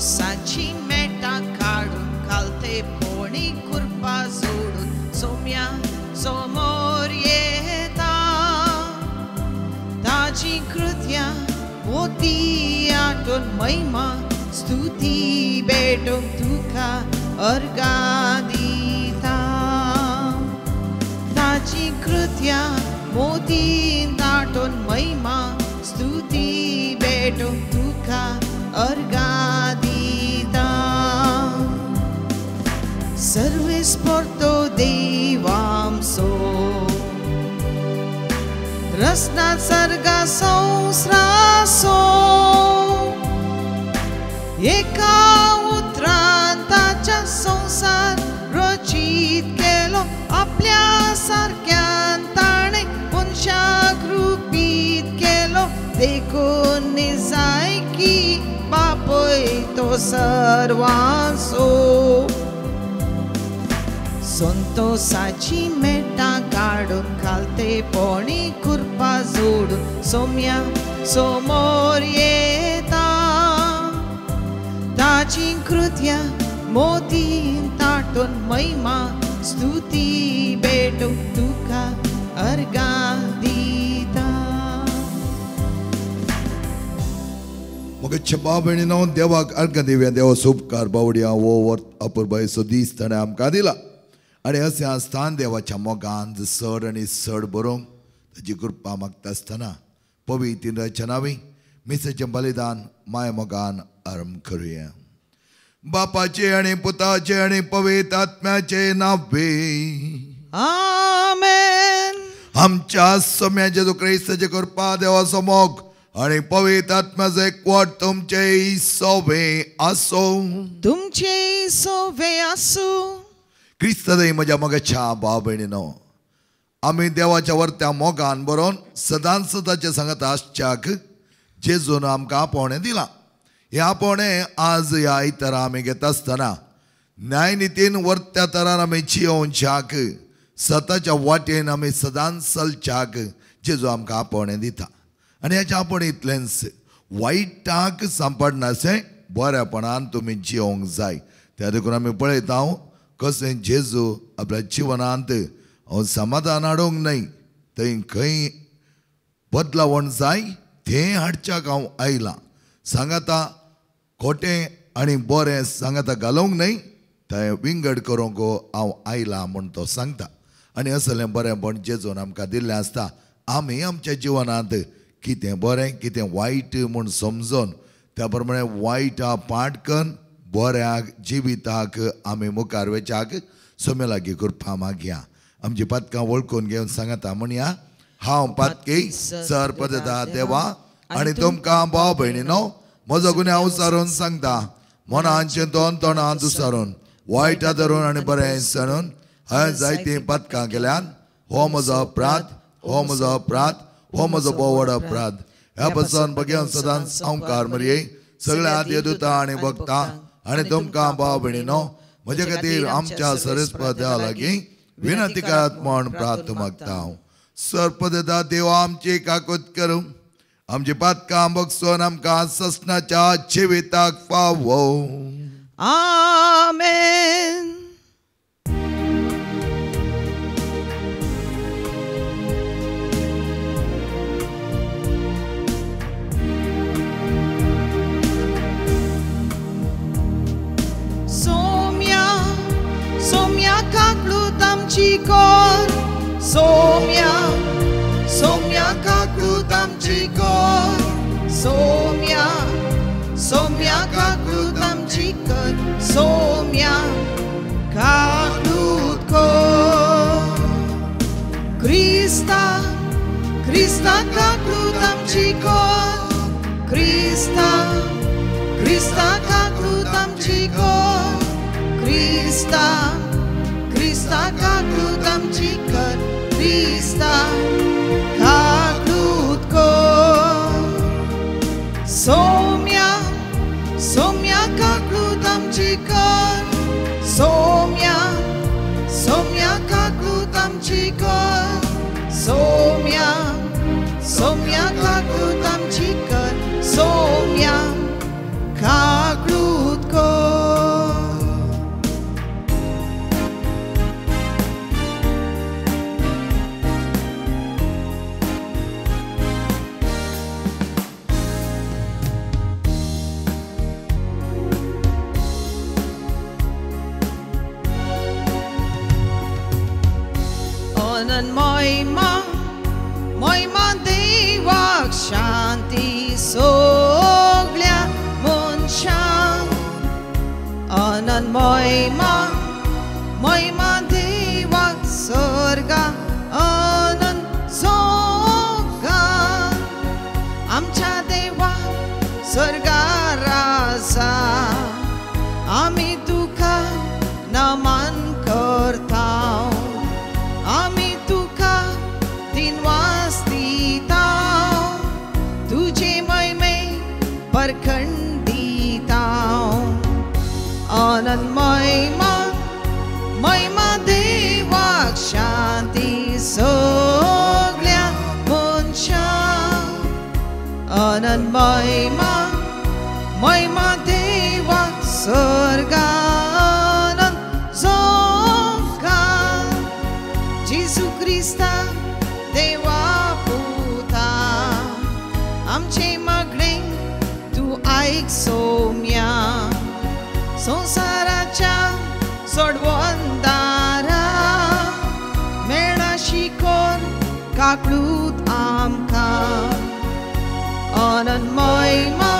संतोषाची मेटां काडून घालते पोणी कुरपा जोडून सोम्या समोर येता. ताजी कृत्या मोती आटून महिमा स्तुती भेटूंक तुका अर्गां दिता. ताजी कृत्या मोती दाटून महिमा स्तुती भेटूंक तुका अर्गां दिता. सर्वेस्पोर्तो देवामसो रसना सर्गा संस्रासो एका उतरान ताच्या संवसार रचीत केलो आपल्या सारक्यान ताणें मनशाक रुपीत केलो देखून निजायकी बापय तो सर्वांचो. संतोषाची मेटां काडून घालते पोणी कुरपा जोडून सोम्या समोर येता. ताजी कृत्या मोती ताटून महिमा स्तुती भेटूंक तुका अर्गां दिता. मोगेच्या भाव भयणीनो, देवाक अर्गां दिवया. देवा उपकार बावड्या हो अपुरबायेचो दीस ताणें आमकां दिला आनी अशें आसतना देवाच्या मोगान चड आनी चड बरोवंक ताजी कृपा मागता आसतना पवित्र रचनावी मिसाचें बलिदान माय मोगान आरंभ करुया. बापाचे आनी पुताचे आनी पवित्र आत्म्याचे नावे आमेन. आमच्या सोम्या जेजू क्रिस्ताचे कृपा, देवाचो मोग आनी पवित्र आत्म्याचो एकवट तुमचे सोवे आसूं. तुमचे सोवे आसूं. क्रिस्तादय म्हज्या मोगाच्या भाव भयणीनो, आमी देवाच्या वर्त्या मोगान बरोवन सदांच सदांचे सांगता आसच्याक जेजून आमकां आपोवणें दिलां. हें आपोवणें आज ह्या आयतारा आमी घेता आसतना न्यायनितीन वर्त्या तरान आमी जियोवच्याक सताच्या वाटेन आमी सदांच चलच्याक जेजू आमकां आपोवणें दिता. आनी हेचें आपोवणें इतलेंच, वायटाक सांपडनाशें बऱ्यापणान तुमी जियोवंक जाय. त्या देखून आमी पळयता कशें जेजू आपल्या जिवनांत हांव समाधान हाडूंक न्हय, थंय खंय बदलावण जाय तें हाडच्याक हांव आयलां. सांगाता खोटें आनी बरें सांगाता घालूंक न्हय, थंय विंगड करूंक हांव आयलां म्हूण तो सांगता. आनी असलें बरेंपण जेजून आमकां दिल्लें आसता. आमी आमच्या जिवनांत कितें बरें कितें वायट म्हूण समजून त्या प्रमाणे वायटा पाठ करून बऱ्याक जिविताक आमी मुखार वच्याक सोम्या लागीं कृपा मागया. आमची पातकां वळखून घेवन सांगता म्हणया, हांव पातकी सर पदता देवा आनी तुमकां भाव भयणीनो म्हजो गुन्यांव सारून सांगता. मनान चिंतून तोंडान दुसारून वायटा धरून आनी बरें सणून हांवें जायतीं पातकां केल्यान. हो म्हजो अपराध, हो म्हजो अपराध, हो म्हजो भोव व्हड अपराध. ह्या पसून बगेवन सदांच अंकार मरये सगळ्या देवदूता आनी भक्ता आनी तुमकां भाव भयणीनो म्हजे खातीर आमच्या सरस्पत देवा लागीं विनंती करात म्हूण प्रार्थना मागता हांव. सरपदा देवा आमची काकूत करूं, आमची पातकां बगसून आमकां ससनाच्या जिविताक फावो. आमेन. सोम्या सोम्या काकळूत आमची कर, सोम्या सोम्या काकळूत आमची कर, सोम्या सोम्या काकळूत आमची कर, सोम्या काकळूत कर. क्रिस्ता क्रिस्ता काकळूत आमची कर, क्रिस्ता क्रिस्ता काकळूत आमची कर, क्रिस्ता क्रिस्ता काकळूत आमची कर, क्रिस्ता काकळूत कर. सोम्या सोम्या काकळूत आमची कर, सोम्या सोम्या काकळूत आमची कर, सोम्या सोम्या काकळूत आमची कर, सोम्या काकळूत अनंत महिमा महिमा देवाक शांती सगळ्या मनशांक अनंत महिमा महिमा देवाक स्वर्गा अनंत जोगाक आमच्या देवा स्वर्गा राजा आमी तुका नमन करता आमी तुका दिनवास दिता तुजे महिमे परखंड दिता अनंत महिमा महिमा देवाक शांती सगळ्या मनशांक अनंत महिमा महिमा देवाक स्वर्गा अनंत जोगाक जेजू क्रिस्ता देवा पुता आमचे मागणे तूं आयक सोम्या संवसाराच्या सोडवंदारा मेळा शिकोन काकळूत आमकां अनंत महिमा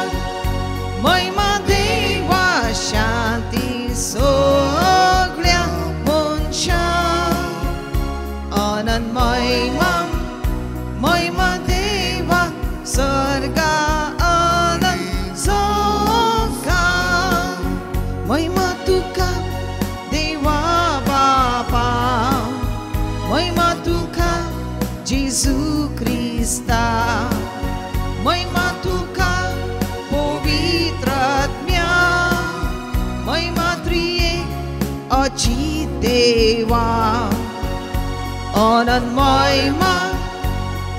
महिमा देवा शांती सगळ्या मनशांक अनंत महिमा महिमा देवा स्वर्गा अनंत जोगाक महिमा तुका देवा बापा महिमा तुका जेजू क्रिस्ता महिमा तुका पवित्र आत्म्या महिमा त्रिएक अचित देवा अनंत महिमा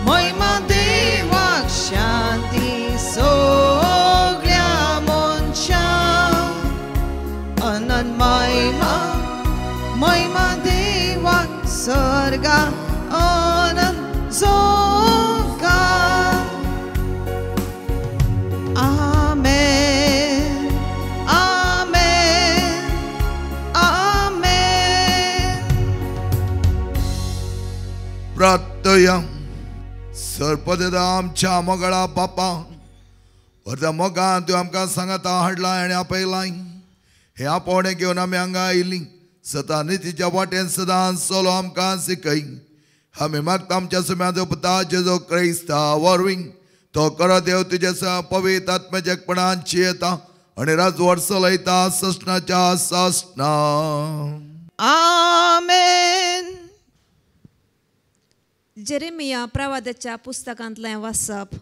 महिमा देवाक शांती सगळ्या मनशांक अनंत महिमा महिमा देवाक स्वर्गा अनंत जोगाक आमेन आमेन आमेन. प्रार्थया. सरपदा आमच्या मोगळा बापा अर्द्या मोगान तूं आमकां सांगाता हाडलाय आनी आपयलाय हे आपोवणें घेवन आमी हांगा आयलीं सदां नितीच्या वाटेन सदां चलो आमकां शिकय. आमी मागता आमच्या सुम्याचो पुता जेजू क्रिस्ता वरवीं तो खरो देव तुजे पवित्र आत्म्याच्या एकपणान जियेता आनी राजवट चलयता ससनाच्या ससना. आमेन. जेरेमिया प्रवादाच्या पुस्तकांतलें वाचप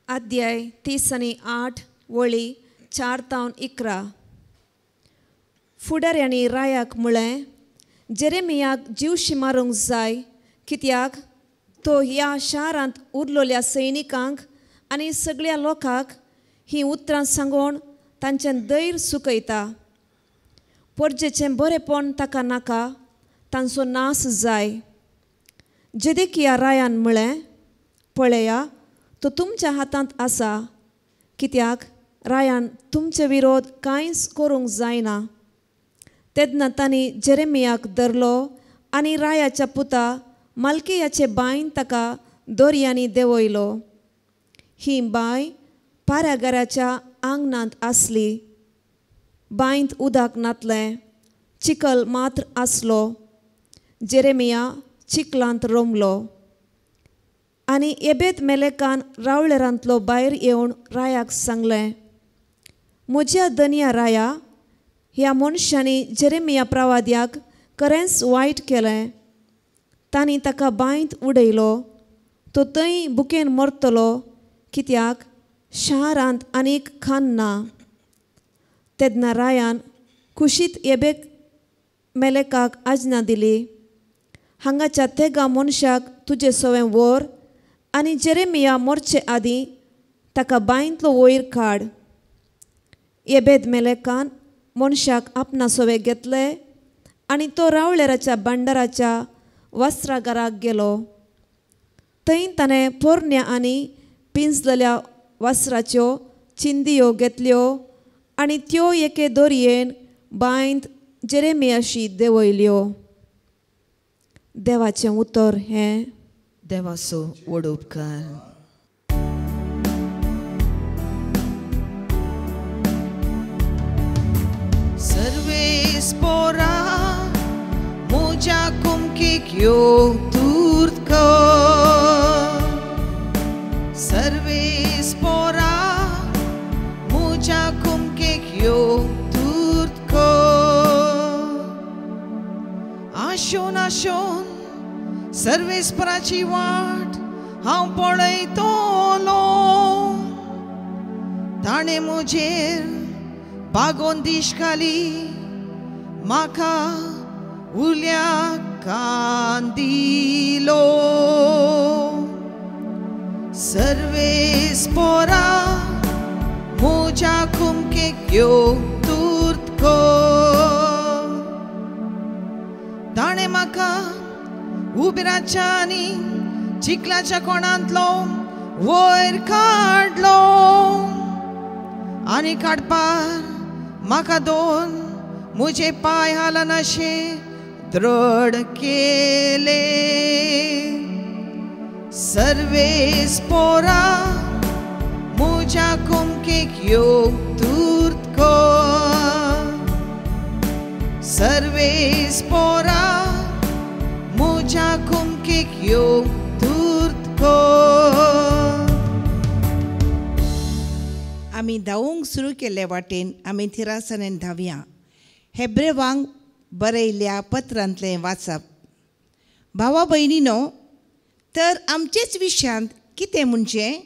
अध्याय 38 वळी 4 तावन 11. फुडाऱ्यांनी रायाक म्हळें जेरेमियाक जिवशी मारूंक जाय कित्याक तो ह्या शारांत उरलेल्या सैनिकांक आनी सगळ्या लोकांक हीं उतरां सांगून तांचें धैर्य सुकयता. परजेचें बरेंपण ताका नाका तांचो नास जाय. जेदेकिया रायान म्हळें पळया तो तुमच्या हातांत आसा कित्याक रायान तुमचे विरोध कांयच करूंक जायना. तेन्ना तांणी जेरेमियाक धरलो आनी रायाच्या पुता मालकियाचे बांयन ताका दोरयांनी देंवयलो. ही बांय पारागाराच्या आंगणांत आसली. बांयंत उदक नातलें चिखल मात्र आसलो. जेरेमिया चिखलांत रोमलो आनी एबेद मेलेकान रावळेरांतलो भायर येवन रायाक सांगलें म्हज्या दनया राया ह्या मनशांनी जेरेमिया प्रवाद्याक खरेंच वायट केलें. तांणी ताका बांयंत उडयलो तो थंय बुकेन मरतलो कित्याक शारांत आनीक खान ना. तेन्ना रायान कुशीत एबेद मेलेकाक आज्ञा दिली हांगाच्या तेगा मनशाक तुजे सवें व्हर आनी जेरेमिया मरचे आदीं ताका बांयंतलो वयर काड. एबेद मेलेकान मनशाक आपणा सवें घेतले आनी तो रावळेराच्या भांडाराच्या वस्त्रागाराक गेलो. थंय ताणें पोरण्या आनी पिंजलेल्या वस्त्राच्यो चिंदियो घेतल्यो आनी त्यो एके दोरयेन बांयंत जेरेमियाशी देंवयल्यो. देवाचें उतर हें देवाचो व्हड उपकार. सर्वेस पोरा म्हज्या कुमकेक यो तूर्त कर. सर्वेस पोरा म्हज्या कुमकेक यो तूर्त कर. आशोन आशोन सर्वेस्पराची वाट हांव पळयतलो. ताणें म्हजेर बागोवन दीश घाली, म्हाका उल्या कान दिलो. सर्वेस्परा म्हज्या कुमकेक यो तूर्त कर. ताणें म्हाका उबराच्या आनी चिखलाच्या कोणांतलो वयर काडलो आनी काडपार म्हाका दोन म्हजे पांय हालनाशे दृढ केले. सर्वेस्परा म्हज्या कुमकेक यो तूर्त कर. सर्वेस्परा म्हज्या कुमकेक यो तूर्त कर. आमी धांवूंक सुरू केल्ले वाटेन आमी थिरासनेन धांवया. हेब्रेवांक बरयल्ल्या पत्रांतलें वाचप. भावा भयणीनो, तर आमचेच विशयांत कितें म्हणचें,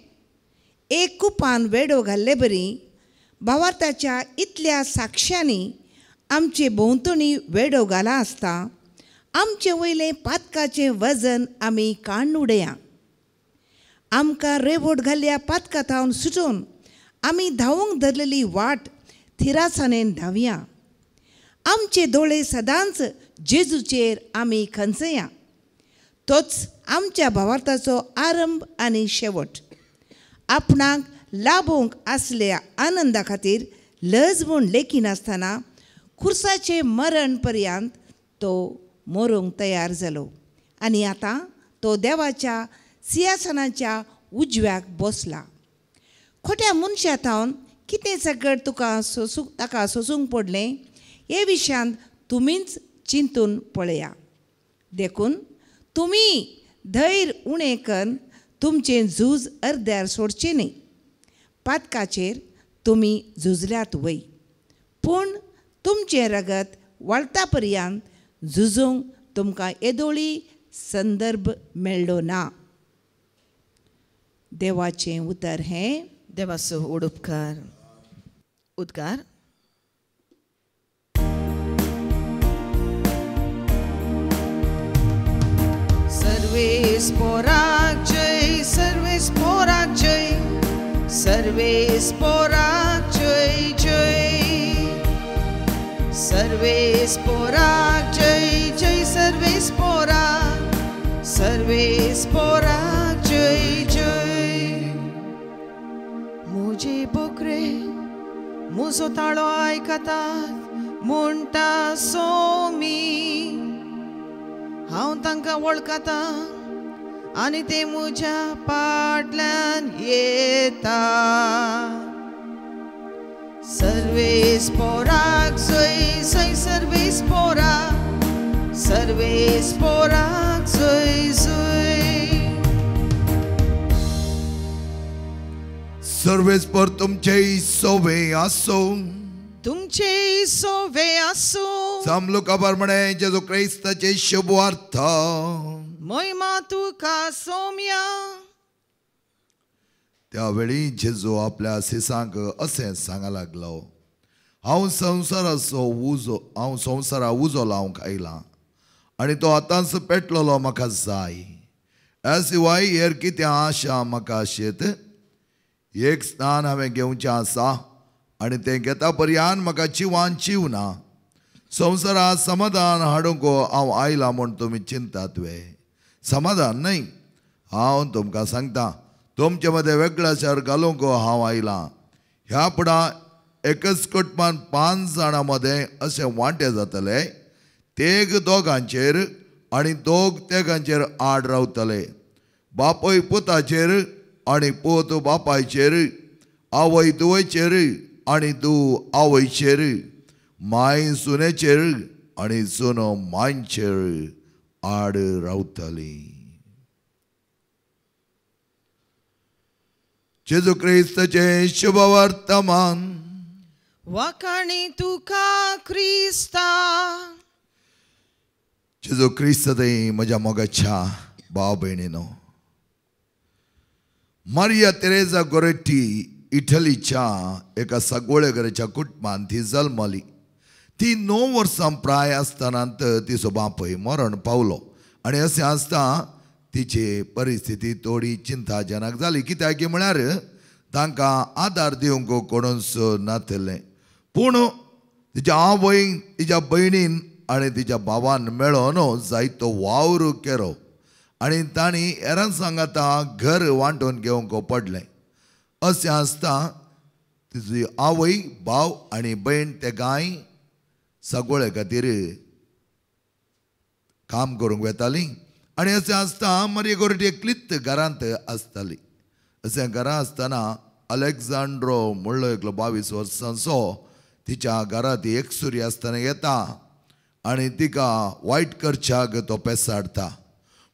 एक कुपान वेडो घाल्ले बरी भावार्थाच्या इतल्या साक्षांनी आमचे भोंवतणी वेडो घाला आसता आमचे वयलें पातकाचें वजन आमी काडून उडया. आमकां रेवोट घाल्ल्या पातका थावन सुटून आमी धांवूंक धरलेली वाट थिरासाणेन धांवया. आमचे दोळे सदांच जेजूचेर आमी खंचया. तोच आमच्या भावार्थाचो आरंभ आनी शेवट. आपणाक लाभोवंक आसल्या आनंदा खातीर लज म्हूण लेखिनासतना खुर्साचें मरण पर्यंत तो मरूंक तयार जालो आनी आतां तो देवाच्या सिंहासनाच्या उजव्याक बसला. खोट्या मनशा थावन कितें सगळें तुका सोसूंक ताका सोसूंक पडलें हे विशयांत तुमीच चिंतून पळया. देखून तुमी धैर्य उणें करून तुमचें झूज अर्द्यार सोडचें न्ही. पातकाचेर तुमी झुजल्यात वय, पूण तुमचें रगत वाळटा पर्यंत झुजूंक तुमकां येदोळी संदर्भ मेळ्ळो ना. देवाचें उतर हें देवाचो व्हड उपकार. उद्गार. सर्वेस्पराक जय, सर्वेस्पराक जय, सर्वेस्पराक जय जय. सर्वेस्पराक जय जय, सर्वेस्पराक, सर्वेस्पराक जय जय. म्हजे बोकरे म्हजो ताळो आयकतात म्हणटा सोमी. हांव तांकां वळखता आनी ते म्हज्या फाटल्यान येता. सर्वेस्पराक जय जय, सर्वेस्पराक, सर्वेस्पराक जय जय. सर्वेस्पर तुमचे सोवे आसो, तुमचे सोवे आसो. सामलो काबार म्हणे जेजू क्रिस्ताचे शुभवार्थ. महिमा तुका सोम्या. त्यावेळी जेजू आपल्या शिसांक अशें सांगा लागलो, हांव संवसाराचो उजो, हांव संवसारा उजो लावंक आयलां आनी तो आतांच पेटलेलो म्हाका जाय. ह्या शिवाय हेर कितें आशा म्हाका शेत. एक स्नान हांवें घेवचें आसा आनी तें घेता पर्यान म्हाका जिवान जीव ना. संवसारात समाधान हाडूंक हांव आयलां म्हूण तुमी चिंतात वे? समाधान न्हय, हांव तुमकां सांगता, तुमचे मदें वेगळाचार घालूंक हांव आयलां. ह्या फुडां एकच कुटुंबान 5 जाणां मदें अशें वांटे जातले, तेग दोगांचेर आनी दोग तेगांचेर आड रावतले. बापूय पुताचेर आनी पूत बापायचेर, आवय धुवेचेर आनी धूव आवयचेर, माय सुनेचेर आनी सुनो मांयचेर आड रावतली. जेजू क्रिस्ताचें शुभवर्तमान. वाखाणी तुका क्रिस्ता. जेजू क्रिस्त थंय म्हज्या मोगाच्या भाव भयणीनो, मारिया तेरेजा गोरेटी इटलीच्या एका सगोळे घराच्या कुटुंबान ती जल्मली. ती 9 वर्सां प्राय आसतना तिचो बापूय मरण पावलो आनी अशें आसता तिची परिस्थिती थोडी चिंताजनक जाली. कित्याक म्हळ्यार तांकां आदार दिवंक कोणूच नासलें. पूण तिच्या आवयन, तिच्या भयणीन आनी तिच्या भावान मेळोन जायतो वावर केलो आनी तांणी हेरां सांगाता घर वांटून घेवंक पडलें. अशें आसता तिची आवय, भाव आनी भयण ते गाय सगळे खातीर काम करूंक वेताली आनी अशें आसता मारिया गोरेटी एकलीच घरांत आसताली. अशें घरां आसतना अलेक्झांड्रो म्हणलो एकलो 22 वर्सांचो तिच्या घरांत एकसुरी आसतना येता आनी तिका वायट करच्याक तो पेसाडटा.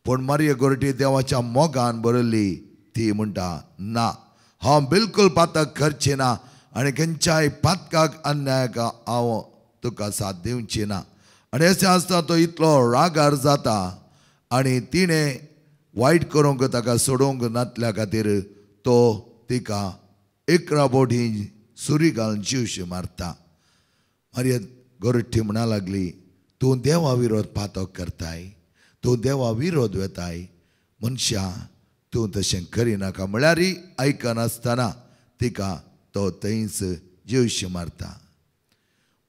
पूण मारिया गोरेटी देवाच्या मोगान बरयल्ली. ती म्हणटा, ना, हांव बिलकूल पातक करची ना आनी खंयच्याय पातकाक अन्यायाक हांव तुका साथ दिवची ना. आनी अशें आसता तो इतलो रागार जाता आनी तिणें वायट करूंक ताका सोडूंक नातल्या खातीर तो तिका 11 बोटी सुरी घालून जिवशी मारता. मारिया गोरेटी म्हणा लागली, तूं देवा विरोध पातक करताय, तूं देवा विरोध वेताय, मनशा तूं तशें करिनाका. म्हळ्यारय आयकनासतना तिका तो थंयच जिवशी मारता.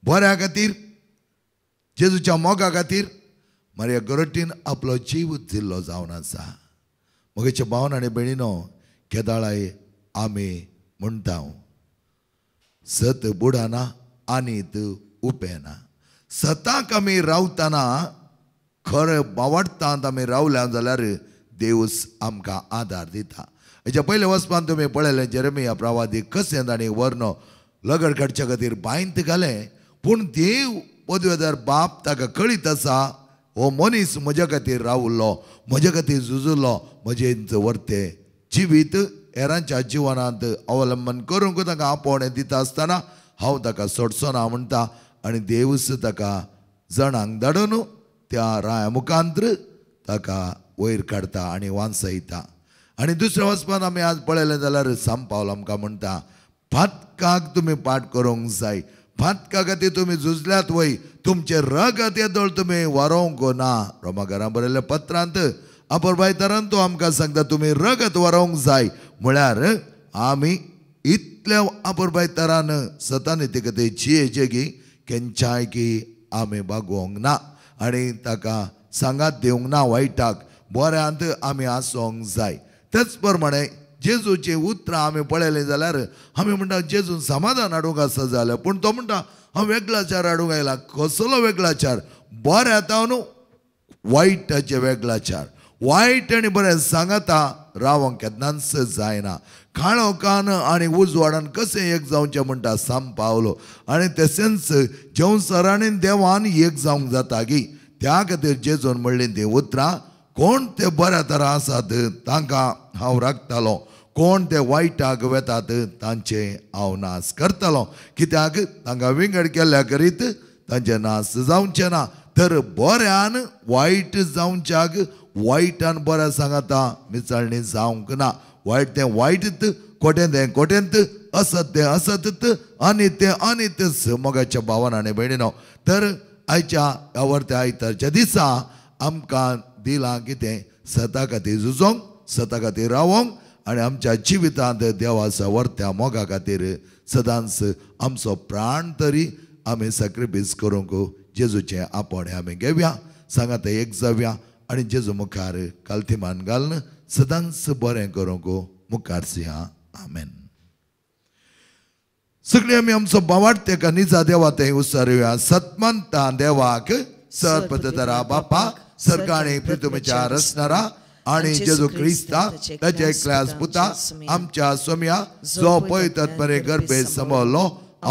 बऱ्या खातीर, जेजूच्या मोगा खातीर मारिया गोरेटीन आपलो जीव दिल्लो जावन आसा. म्हगेचे भावन आनी भयणीनो, केदाळाय आमी म्हणटा सत बुडाना आनी उपेना. सताक आमी रावतना खरें बावडटांत आमी रावल्या जाल्यार देवूच आमकां आदार दिता. हेच्या पयले वचपान तुमी पळयलें जेरेमिया प्रवादी कशें तांणी वर्ण लगड काडच्या खातीर बांयत घालें. पूण देव पदवेदार बाप ताका कळीत आसा, हो मनीस म्हज्या खातीर रावलो, म्हज्या खातीर झुजुलो, म्हजें वर्ते जिवीत हेरांच्या जिवनांत अवलंबन करूंक ताका आपोवणें दिता आसतना हांव ताका सोडचो ना म्हणटा. आनी देवूच ताका जणांक धाडून त्या राया मुखांत्र ताका वयर काडटा आनी वांचयता. आनी दुसऱ्या वचपान आमी आज पळयलें जाल्यार सांपावल आमकां म्हणटा, पातकाक तुमी पाठ करूंक जाय, पातका खातीर तुमी झुजल्यात वय, तुमचें रगत येदोळ तुमी वारोवंक ना. रोमा घरां बरयल्ल्या पत्रांत अपुरबायतारान तो आमकां सांगता, तुमी रगत वारोवंक जाय. म्हळ्यार आमी इतल्या अपुरबायतारान सतानी तिका ते जियेचे की केन्नाय की आमी बागोवंक ना आनी ताका सांगात दिवंक ना वायटाक, बऱ्यांत आमी आसोंक जाय. तेच प्रमाणे जेजूचीं उतरां आमी पळयलीं जाल्यार आमी म्हणटा जेजून समाधान हाडूंक आसा जाल्यार, पूण तो म्हणटा हांव वेगळाचार हाडूंक आयला. कसलो वेगळाचार? बऱ्या न्हू वायटाचे वेगळाचार. वायट आनी बरें सांगाता रावंक केन्नाच जायना. काळोखान आनी उजवाडान कशें एक जावचें म्हणटा सांपावलो. आनी तशेंच जेवसरांनी देवान एक जावंक जाता की त्या खातीर जेजून म्हणलीं तीं उतरां, कोण ते बऱ्या तरा आसात तांकां हांव राखतालो, कोण ते वायटाक वेतात तांचे हांव नाश करतालो. कित्याक तांकां विंगड केल्ल्या करीत तांचे नाश जावचें ना. तर बऱ्यान वायट जावच्याक वायटान बऱ्या सांगाता मिसळणी जावंक ना. वायट तें वायटत, खोटें तें खोटेंत, असत तें असत, आनी तें आनी तेच. मोगाच्या भावान आनी भयणीनो, तर आयच्या ह्या आयतारच्या दिसा आमकां दिलां कितें? सता खातीर झुजोंक, सता खातीर रावोंक आनी आमच्या जिवितांत देवाच्या वर्त्या मोगा खातीर सदांच आमचो प्राण तरी आमी सॅक्रिफायस करूंक जेजूचें आपोवणें आमी घेवया. सांगात एक जावया आनी जेजू मुखार कालथिमान घालून सदांच बरें करूंक मुखार सिया. आमेन. सगळीं आमी आमचो बावाट तेका निजा देवा थंय उसारुया. सतमंता देवाक सरपतरा बापा सरकारांनी पृथ्वीच्या रचणारा आनी जेजू क्रिस्ता ताच्या एकल्याच पुता आमच्या सोम्या जो पवित्र गर्भे समजलो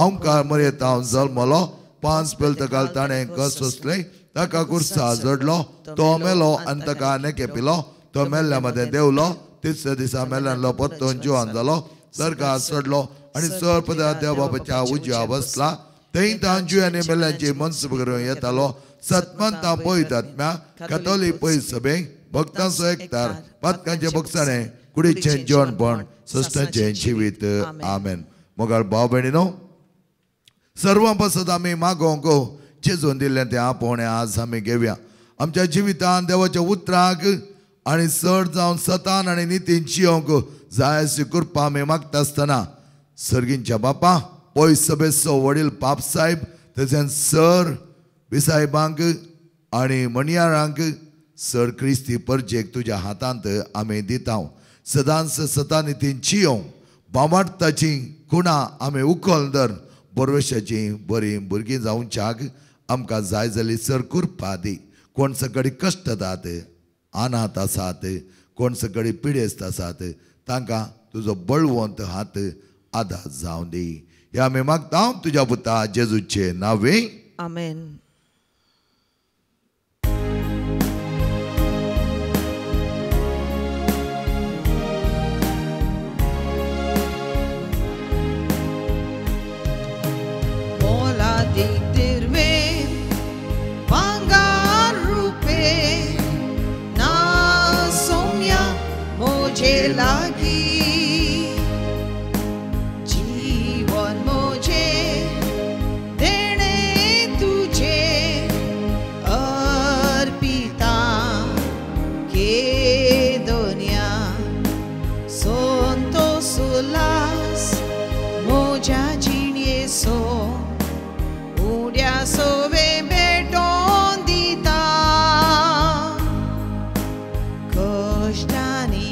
आमकार मरेतांव जल्मलो 5 पेलतकाल ताणें कस सोंसलें ताका कुर्सा जोडलो तो मेलो आनी ताका नेके पिलो तो मेल्ल्या मदें देंवलो तिसऱ्या दिसा मेल्ल्यानलो परतून जिवान जालो सरकार सोडलो आनी सरपदा देव बाबाच्या उजव्या बसला थंय तां जिव्यांनी मेल्ल्यांची मनसुब करून येतालो सतमंता पवित्र आत्म्या कथोलीक पवित्र सभेक भक्तांचो एकतार पातकांचे बक्षाणे कुडीचें जिवनपण सश्टाचें जिवीत. आमेन. मोगाळ भाव भयणीनो, सर्वां पासत आमी मागोवंक जेजून दिल्लें तें आपोवणें आज आमी घेवया. आमच्या जिवितान देवाच्या उतराक आनी चड जावन सतान आनी नितीन जियोंक जाय अशी कृपा आमी मागता आसतना सर्गींच्या बापा पयस सभेचो वडील पाप साहेब तशेंच सर विसायबांक आनी मणयारांक सर क्रिस्ती परजेक तुज्या हातांत आमी दिता. सदांच सता नितीन जियोंक बामार्थाची खुणां आमी उखल धर बरवेशाची बरीं भुरगीं जावच्याक आमकां जाय जाली सर कृपा दी. कोण सगळी कश्टतात अनाथ आसात, कोण सगळी पिडेस्त आसात, तांकां तुजो बळवंत हात आदार जावं दी. हे आमी मागता तुज्या पुता जेजूचे नांवे. आमेन. लागी जीवन मोजे देणे तुझे अर्पिता के दुनिया संतोष उल्हास मोज्या जिणेचो उड्या सोवे भेटोवन दिता कश्टांनी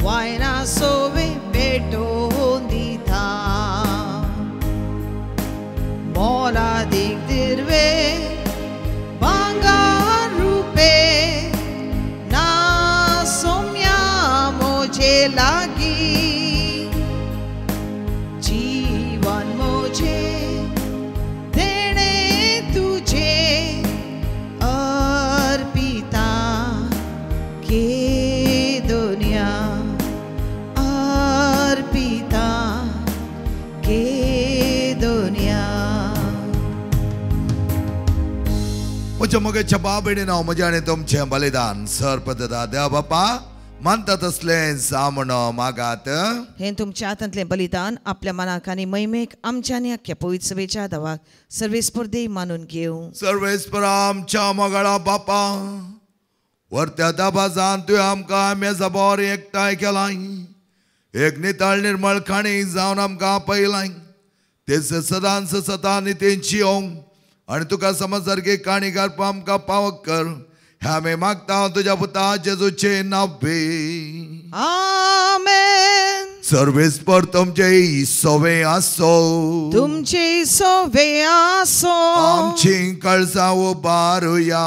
वायना सोवे भेटोवन दिता मोलादीक दिर्वे भांगर रुपे ना सोम्या मोजे लागी जीवन मोजे देणे तुझे अर्पिता के दुनिया अर्पिता के दुनिया. म्हज्या मोगाच्या बाप भयणीनो, म्हजें आनी तुमचें बलिदान सर पद्दता देव बापा मानता तसलें सामणो मागात. हें तुमच्या हातांतलें बलिदान आपल्या मनाक आनी महिमेक आमच्या आनी अख्ख्या पवित्र सभेच्या देवाक सर्वेस्पर देव मानून घेवं. सर्वेस्पर आमच्या मोगाळा बापा, वरत्या दबाजान तुवें आमकां मेजा बोर एकठांय केलाय, एक नितळ निर्मळ खाणी जावन आमकां आपयलाय. तेच सदांच सता नितीन जियोंक आनी तुका समज सारकी काणी घालपा आमकां पावक कर. हें आमी मागता तुज्या पुता जेजूचे नांवे. आमेन. सर्वेस्पर तुमचे सोवे आसो, तुमचे सोवे आसो, आमची कळसां उबारुया,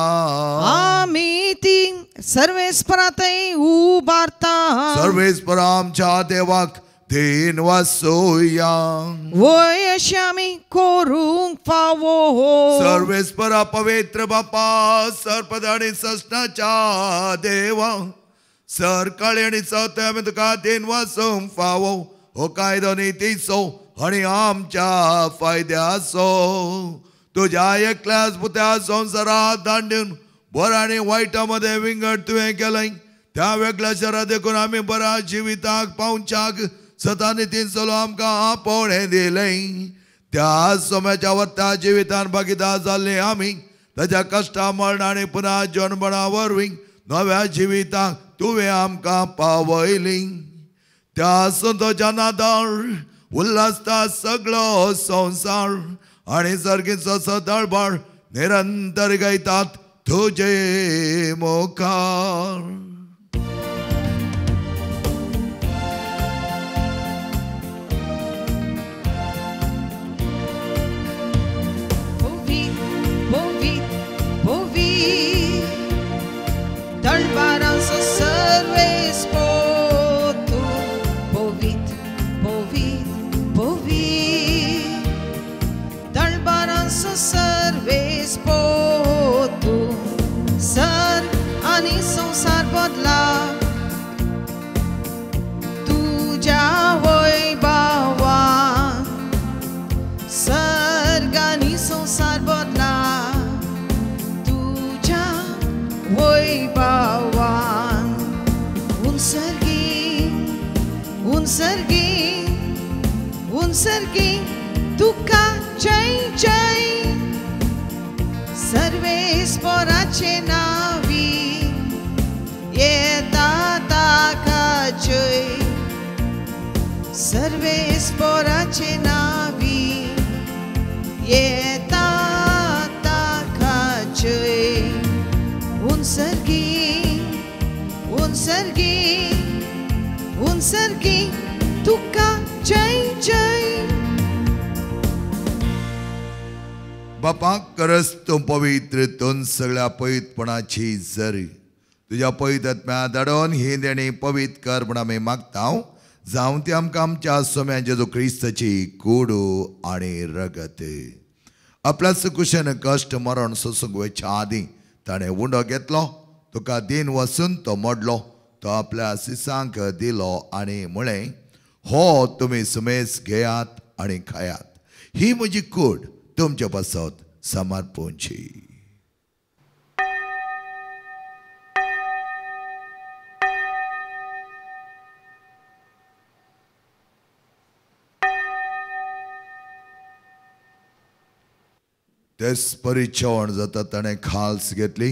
आमी ती सर्वेस्परांतय उबारता. सर्वेस्पर आमच्या देवाक then वासोया, वय अशें आमी करूंक फावो. सर्वेस्परा पवित्र बापा, सर्पद आनी सस्नाच्या देवा, सर काळी आनी चवथे आमी तुका then वासूंक फावो. हो कायदो नितीचो आनी आमच्या फायद्याचो. तुज्या एकल्याच पुत्या संवसारात दांडून बऱ्या आनी वायटा मदें विंगड तुवें केलें. त्या वेगळ्या शरा देखून आमी बऱ्या जिविताक पावच्याक सता नितीन चलो आमकां आपोवणें दिलें. त्या सोम्याच्या वरत्या जिवितान भागिदार जाल्ले आमी ताच्या कश्टा मरण आनी पुनः जन्मणा वरवीं नव्या जिविताक तुवें आमकां पावयली. त्या संतोच्या नादार उल्हासता सगळो संवसार आनी सर्गीचो सदळबाळ निरंतर गायतात तुजे मुखार. वैभवान. उनसर्गी उनसर्गी उनसर्गी तुका जय जय, सर्वेस्पराचे नावी येता ताका जय, सर्वेस्पराचे नावी येता ताका जय. उनसर्गी उनसर्गी उनसर्गी तुका जय जय. बापा करस तूं पवित्र तूं सगळ्या पवित्रपणाची जरी तुज्या पवित्र आत्म्या धाडून ही देणी पवित्र कर म्हूण आमी मागता. जावं ती आमकां आमच्या सोम्या जेजू क्रिस्ताची कुडू आनी रगत. आपल्या सुकुशन कश्ट मरण सोसूंक वयच्या आदीं ताणें उंडो घेतलो, तुका दिन वसून तो मोडलो, तो आपल्या सिसांक दिलो आनी म्हळें, हो तुमी सुमेस घेयात आनी खायात, ही म्हजी कूड तुमचे पासत समर्पूंची. तेच परी जेवण जाता ताणें खाल्स घेतली,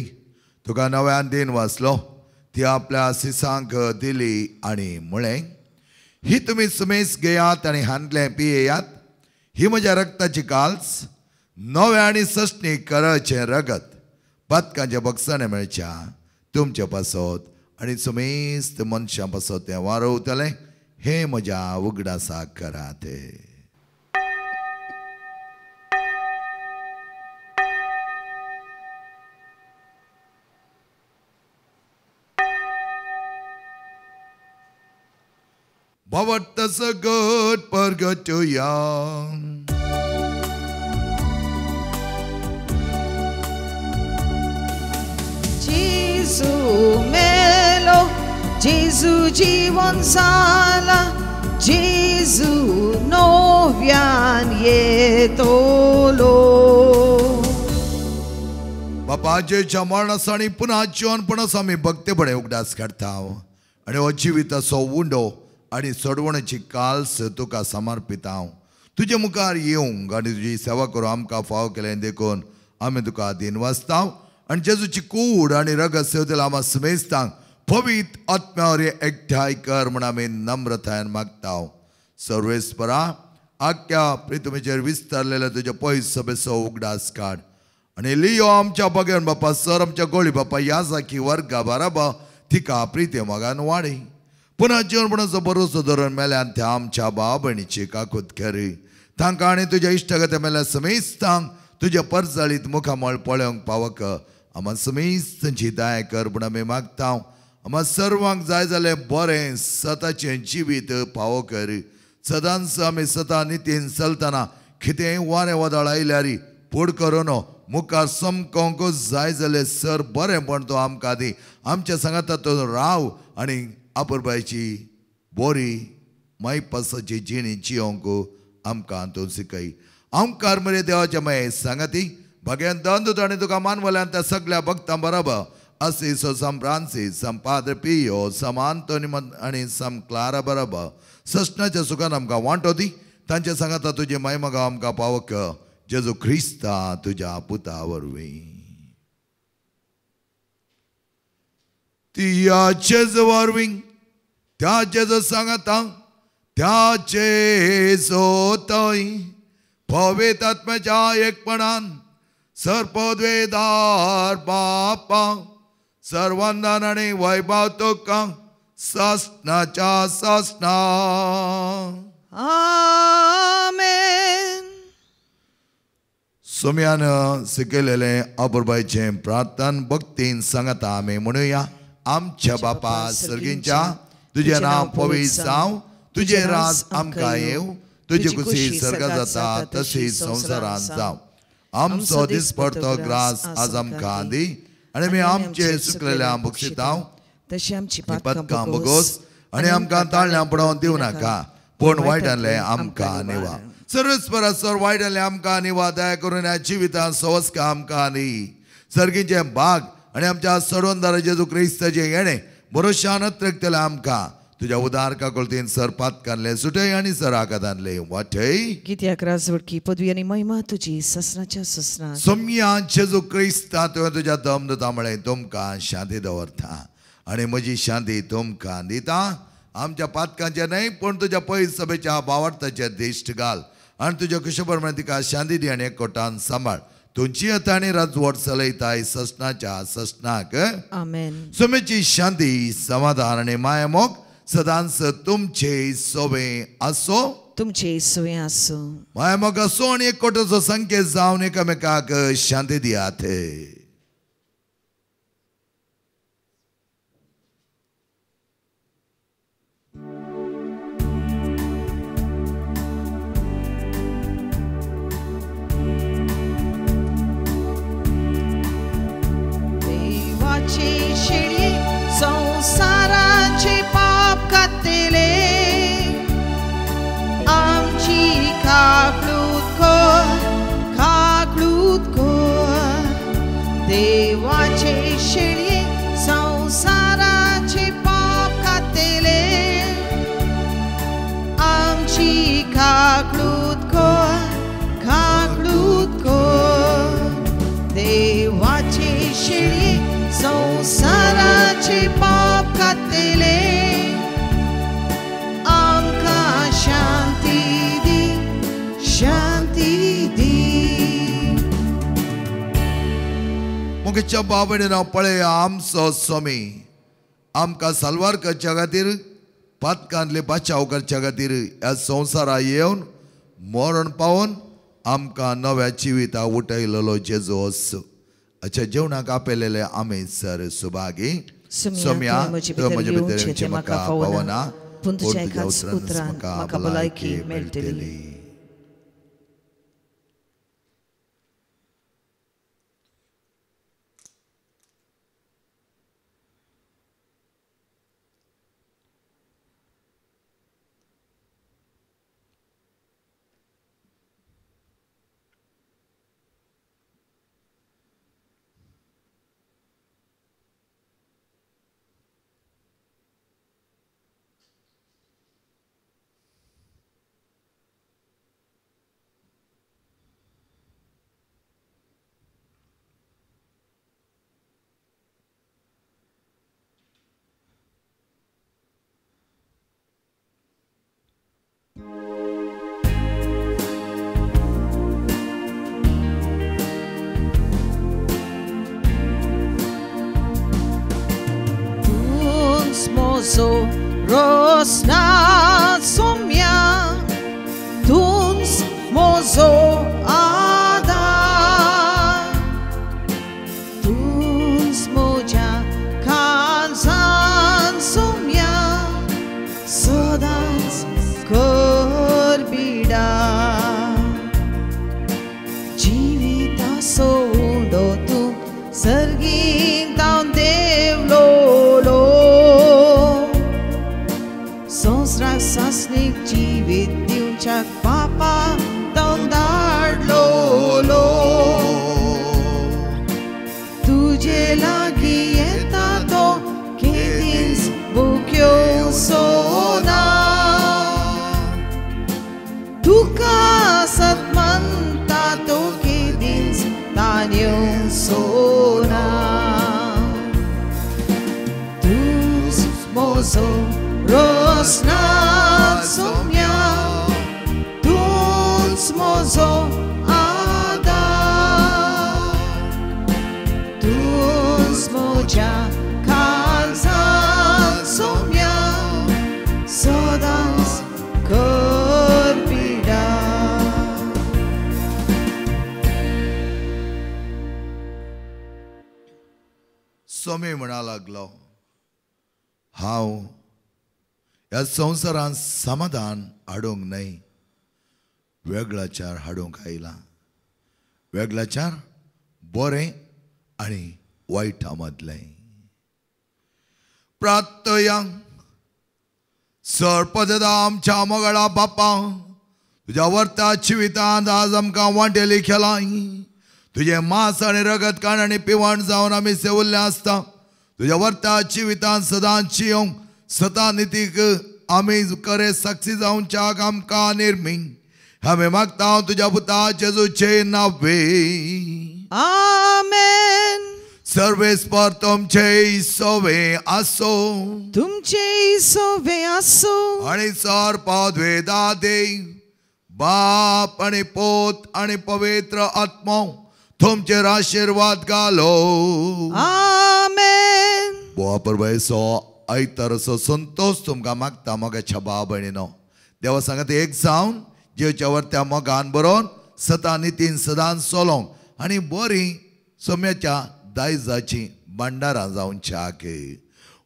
तुका नव्यान दिन वाचलो, ती आपल्या सिसांक दिली आनी म्हळें, ही तुमी सुमेस घेयात आनी हांतलें पियेयात, ही म्हज्या रक्ताची काल्स, नव्या आनी सस्नी कराचें रगत, पातकांच्या बक्षाणें मेळच्या तुमचे पासत आनी सुमेस्त मनशां पासत तें वारवतलें, हें म्हज्या उगडासाक करात. भवत सगट परगटया. जेजू मेलो, जेजू जीवन जाला, जेजू नव्यान येतलो. बापा जेच्या मरणाचो आनी पुन्हा जिवनपणाचो आमी भक्तेपणे उगडास काडता आनी हो जिविताचो उंडो आनी सोडवण्याची काल्स तुका समर्पिता. तुजे मुखार येवंक आनी तुजी सेवा करूं आमकां फाव केलें देखून आमी तुका दिन वाचता आनी जेजूची कूड आनी रगत सेवतल्या आमा समेस्तांक पवित्र आत्म्यावर एकठांय कर म्हूण आमी नम्रतायेन मागता. सर्वेस्परा आख्या प्रितुमेचेर विस्तारलेल्या तुज्या पयस सभेचो उगडास काड आनी लियो आमच्या बगेन बापा सर आमच्या गोळी बापा ह्या सारकी वर्गा बाराबा तिका प्रिती मोगान वाडी पुन्हा जिवनपणाचो भरोसो धरून मेल्यान त्या आमच्या भाव भयणीची काकूत करी, तांकां आनी तुज्या इश्टागते मेल्या समेस्तांक तुज्या परजळीत मुखामळ पळोवंक पावक आमा समेस्तांची दया कर म्हूण आमी मागता. आमा सर्वांक जाय जालें बरें सताचें जिवीत पावो कर. सदांच आमी सता नितीन चलतना कितेंय वारें वादळ आयल्यार पोड करून मुखार समकोंक जाय जालें सर बरें पण तो आमकां दी. आमच्या सांगाता तो राव आनी आपुरबायची बोरी मायपासाची जिणी जियोंक आमकां तूं शिकय. आमकार मरे देवाच्या माये सांगाती भगेन दंद ताणें तुका मानवल्यान त्या सगळ्या भक्तां बरोबर असिसो सम फ्रांसीस सम पाद्र पियो सम आंतोनी आनी सम क्लारा बरोबर सस्नाच्या सुखान आमकां वांटो दी. तांच्या सांगाता तुजे मायमगां आमकां पावक जेजू क्रिस्ता तुज्या पुता वरवीं. त्या जेजू वरवीं त्या जेजू सांगाता त्या जेजू तय पवित्र आत्म्याच्या एकपणान सर्पद्वेदार बापा सर्वांदान आनी वैभव तुका सासणाच्या सासणा. आमेन. सोम्यान शिकयलेलें अपुरबायचें प्रार्थन भक्तीन सांगता आमी म्हणुया. आमच्या बापा सर्गींच्या तुजें नांव पवित्र जावं, तुजें राज आमकां येवं, तुजी खुशी सर्गात जाता तशी संवसारांत जावं. आमचो दिसपडतो ग्रास आज आमकां दी आनी आमी आमचे चुकलेल्या बक्षितां तशी आमची पदकां बगोस आनी आमकां ताळल्यां पडोवन दिवं नाका, पूण वायटांतलें आमकां निवा. सर्वेस्परा सर वायटांतलें आमकां निवा. दया करून ह्या जिवितांत सवस्का आमकां दी. सर्गीचें भाग आनी आमच्या सरवंदार जेजू क्रिस्ताचें येणें भरोशान अत्रकतलें आमकां तुज्या उदार काकुळतीन सर पातकांतलें सुटय आनी सर आकादांतलें वाटय. कित्याक राजवटकी पदवी आनी महिमा तुजी ससनाच्या ससनाक. सोम्या जेजू क्रिस्ता तुवें तुज्या दम दिता म्हळें तुमकां शांती दवरता आनी म्हजी शांती तुमकां दिता. आमच्या पातकांचेर न्हय पूण तुज्या पयस सभेच्या भावार्थाचेर दिश्ट घाल आनी तुज्या कुशबर म्हळ्यार तिका शांती दी आनी एकवटान सांबाळ. तुमची येता आनी राजवट चलयताय ससनाच्या ससनाक. आमेन. सोमेची शांती समाधान आनी मायामोग सदांच तुमचे सोवे आसो. तुमचे सोवे आसो. मायामोग आसो आनी एकवटाचो संकेत जावन एकामेकाक शांती दियात. देवाची शेळी संसाराचे पाप कातले आमची काकळूत कर काकळूत कर. देवाचे शेळी संसाराचे पाप कातले आमची काकळूत कर काकळूत कर. देवाचे शेळी संसाराचे पाप कातले आमकां शांती दी शांती दी. मुखेच्या बाबडे नांव पळया आमचो स्वामी आमकां साल्वार करच्या खातीर पातकांतले बाचाव करच्या खातीर ह्या संवसारा येवन मरण पावोवन आमकां नव्या जिविता उठयलेलो जेजूस. अच्छा जेवणाक आपयलेले आमी सर सुभागी. सोम्या तुवें म्हजे भितर येवचें म्हाका पावना पूण तुज्या एकाच उतरान म्हाका भलायकी मेळटली. Rosna sumya tuns mozo ada tuns moja kansan sumya sodans korbida jivita sondo tu sargin taun devlolo sasnik जीवित दिवच्याक पापा तोंडाडलोलो तुजे लागीं येता तो केदींच बुक्यो सोना तुका सतमंता तो केदींच तान्यो सोना तूंच mojo Rosna sumya tuns mozo ada tuns moja kalzan sumya sodans korbida. स्वामी म्हणा लागलो हांव ह्या संवसारांत समाधान हाडूंक न्हय वेगळाचार हाडूंक आयला. वेगळाचार बरें आनी वायटा मदलें. प्रार्थया. सरपदा आमच्या मोगळा बापा तुज्या वर्ता जिवितांत आज आमकां वांटेली केलां. तुजें मांस आनी रगत काण आनी पिवण जावन आमी सेवल्ले आसता. तुज्या वर्ता जिवितान सदांच येवंक सता नितीक आमी करे साक्षी जावच्याक आमकां निर्मी. आमी मागता तुज्या पुता जेजूचे नावे. आमेन. सर्वेस्पर तुमचे सोवे आसो. तुमचे सोवे आसो. आनी सर पदवेदा देव बाप आनी पोत आनी पवित्र आत्मो तुमचेर आशिर्वाद घालो. आमेन. बोवा परबेचो आयतारचो संतोश तुमकां मागता मोगाच्या भाव भयणीनो. देवा सांगता एक जावन जेवच्या वरत्या मोगान बरोवन सता नितीन सदांच चलोवंक आनी बरी सोम्याच्या दायजाची भांडारां जावच्याक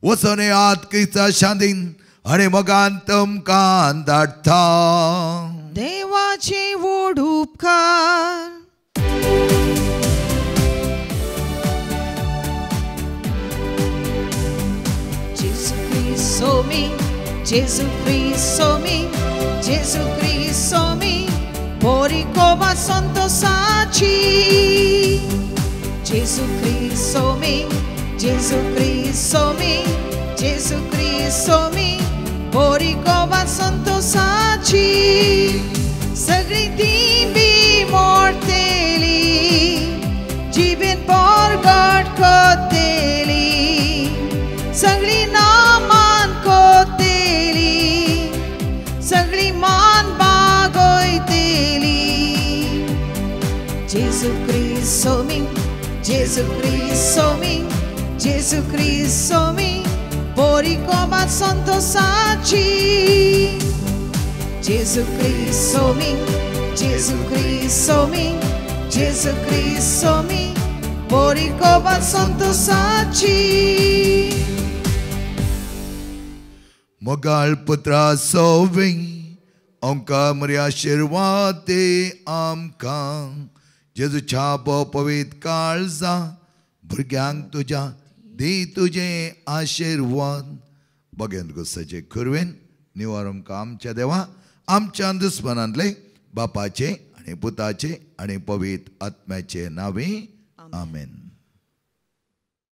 वचून येयात क्रिस्ता शांतीन आनी मोगान तुमकां धाडटा. देवाचे व्हड उपकार. Gesù Cristo mi, Gesù Cristo mi, Gesù Cristo mi, Boricova Santo Saci. Gesù Cristo mi, Gesù Cristo mi, Gesù Cristo mi, Boricova Santo Saci. Sagri dimbi morteli, jibin porgot koteli, सगळी नामान कोतेली, सगळी मान बागोयतेली. जेजू क्रिस्तो मी, जेजू क्रिस्तो मी, जेजू क्रिस्तो मी, बोरिकोबा संतो साची. जेजू क्रिस्तो मी, जेजू क्रिस्तो मी, जेजू क्रिस्तो मी, बोरिकोबा संतो साची. मोगाळ पुत्रा सोवे आमकां मरी आशिर्वाद दे आमकां. जेजूच्या पवित्र काळजा भुरग्यांक तुज्या दी तुजें आशिर्वाद. बगेन गुस्साचे खुरवेन निवार आमकां आमच्या देवा आमच्या दुस्मनांतले बापाचे आनी पुताचे आनी पवित्र आत्म्याचे नावे. आमेन.